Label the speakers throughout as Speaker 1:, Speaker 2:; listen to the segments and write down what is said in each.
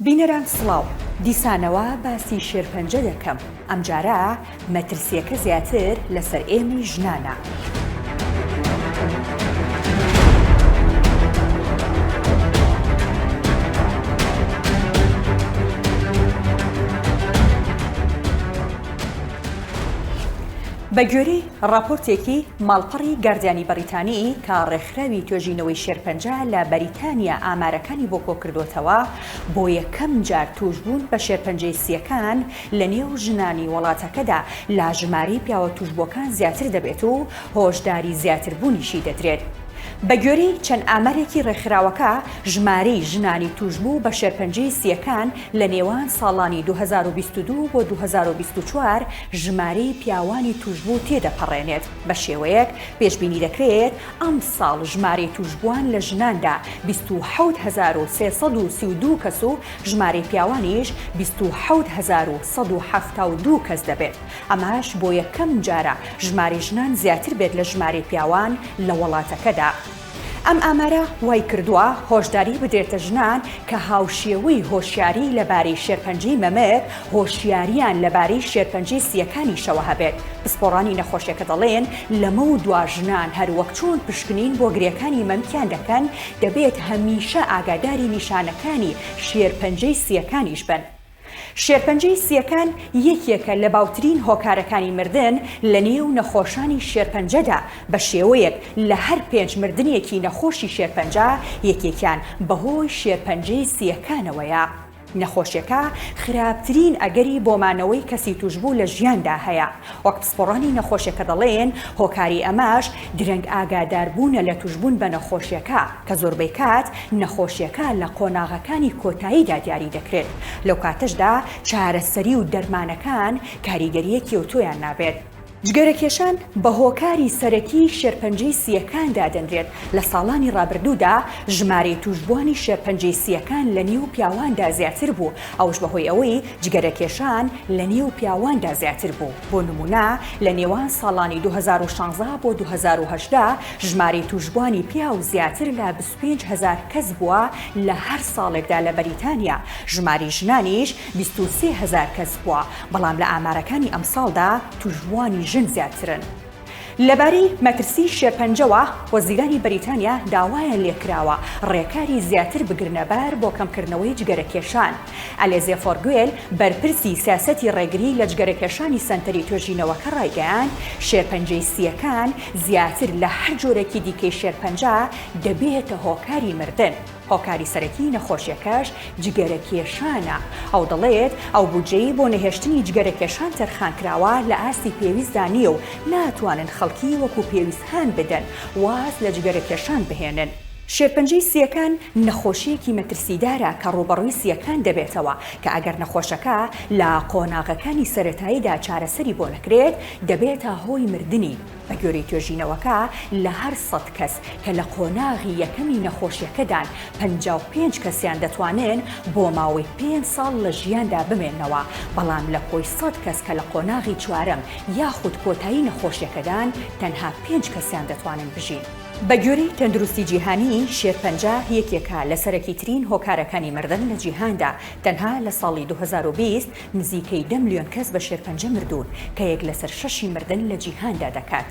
Speaker 1: بینەران سڵاو، دیسانەوە باسی شێرپەنجە دەکەم، ئەمجارە مەترسییەکە زیاتر لەسەر ئێمەی ژنانە. بەگوێرەی ڕاپۆرتێکی ماڵپەڕی گاردیانی بەڕیتانی کە ڕێکخراوی توێژینەوەی شێرپەنجە لە بەریتانیا ئامارەکانی بۆ کۆکردۆتەوە، بۆ یەکەم جار تووشبوون بە شێرپەنجەی سییەکان لە نێو ژنانی وڵاتەکەدا لە ژمارەی پیاوە تووشبووەکان زیاتر دەبێت و هۆشداری زیاتربوونیشی دەدرێت. بەگوێرەی چەند ئامارێکی ڕێکخراوەکە، ژمارەی ژنانی تووشبوو بە شێرپەنجەی سییەکان لە نێوان ساڵانی 2022 بۆ 2024 ژمارەی پیاوانی تووشبوو تێدەپەڕێنێت، بە شێوەیەک پێشبینی دەکرێت ئەمساڵ ژمارەی تووشبووان لە ژناندا 27332 کەس و ژمارەی پیاوانیش 27172 کەس دەبێت، ئەمەش بۆ یەکەم جارە ژمارەی ژنان زیاتر بێت لە ژمارەی پیاوان لە وڵاتەکەدا. ئەم ئامارە وای کردووە هۆشداری بدرێتە ژنان کە هاوشێوەی هۆشیاری لەبارەی شێرپەنجەی مەمک، هۆشیارییان لەبارەی شێرپەنجەی سییەکانیشەوە هەبێت. پسپۆڕانی نەخۆشیەکە دەڵێن، لەمەودوا ژنان هەروەک چۆن پشکنین بۆ گرێکانی مەمکیان دەکەن، دەبێت هەمیشە ئاگاداری نیشانەکانی شێرپەنجەی سییەکانیش بن. شێرپەنجەی سییەکان یەکێکە لە باوترین هۆکارەکانی مردن لە نێو نەخۆشانی شێرپەنجەدا، بە شێوەیەک لە هەر پێنج مردنێکی نەخۆشی شێرپەنجە یەکێکیان بەهۆی شێرپەنجەی سییەکانەوەیە. نەخۆشیەکە خراپترین ئەگەری بۆ مانەوەی کەسی توشبوو لە ژیاندا هەیە، وەک پسپۆڕانی نەخۆشیەکە دەڵێن هۆکاری ئەمەش درەنگ ئاگاداربوونە لە توشبوون بە نەخۆشیەکە، کە زۆربەی کات نەخۆشیەکە لە قۆناغەکانی کۆتاییدا دیاری دەکرێت، لەو کاتەشدا چارەسەری و دەرمانەکان کاریگەرییەکی ئەوتۆیان نابێت. جگەرەکێشان بە هۆکاری سەرەکیی شێرپەنجەی سییەکان دادەنرێت، لە ساڵانی ڕابردوودا ژمارەی تووشبووانی شێرپەنجەی سییەکان لە نێو پیاواندا زیاتر بوو، ئەوەش بەهۆی ئەوەی جگەرەکێشان لە نێو پیاواندا زیاتر بوو، بۆ نموونە لە نێوان ساڵانی 2016 بۆ 2018 ژمارەی تووشبووانی پیاو زیاتر لە 25000 کەس بووە لە هەر ساڵێکدا لە بەریتانیا، ژمارەی ژنانیش 23000 کەس بووە، بەڵام لە ئامارەکانی ئەمساڵدا تووشبووانی ژن زیاترن. لەبارەی مەترسیی شێرپەنجەوە، وەزیرانی بەریتانیا داوایان لێکراوە ڕێکاری زیاتر بگرنەبەر بۆ کەمکردنەوەی جگەرەکێشان. ئەلێزێ فۆرگوێل، بەرپرسی سیاسەتی ڕێگری لە جگەرەکێشانی سەنتەری توێژینەوەکە ڕایگەیاند، شێرپەنجەی سییەکان زیاتر لە هەر جۆرێکی دیکەی شێرپەنجە دەبێتە هۆکاری مردن. هۆکاری سەرەکی نەخۆشیەکەش جگەرەکێشانە، ئەو دەڵێت، ئەو بودجەی بۆ نەهێشتنی جگەرەکێشان تەرخانکراوە لە ئاستی پێویستدا نییە و ناتوانن خەڵکی وەکو پێویست هان بدەن واز لە جگەرەکێشان بهێنن. شێرپەنجەی سییەکان نەخۆشییەکی مەترسیدارە کە ڕووبەڕووی سییەکان دەبێتەوە، کە ئەگەر نەخۆشەکە لە قۆناغەکانی سەرەتاییدا چارەسەری بۆ نەکرێت دەبێتە هۆی مردنی. بەگوێرەی توێژینەوەکە، لە هەر سەد کەس کە لە قۆناغی یەکەمی نەخۆشیەکەدان، 55 کەسیان دەتوانن بۆ ماوەی پێنج ساڵ لە ژیاندا بمێننەوە، بەڵام لە کۆی سەد کەس کە لە قۆناغی چوارەم یاخود کۆتایی نەخۆشیەکەدان، تەنها پێنج کەسیان دەتوانن بژین. بەگوێرەی تەندروستی جیهانی، شێرپەنجە یەکێکە لە سەرەکیترین هۆکارەکانی مردن لە جیهاندا، تەنها لە ساڵی 2020 نزیکەی دە ملیۆن کەس بە شێرپەنجە مردوون، کە یەک لەسەر شەشی مردن لە جیهاندا دەکات.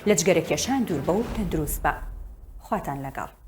Speaker 1: لە جگەرەکێشان دووربە و تەندروست بە. خواتان لەگەڵ.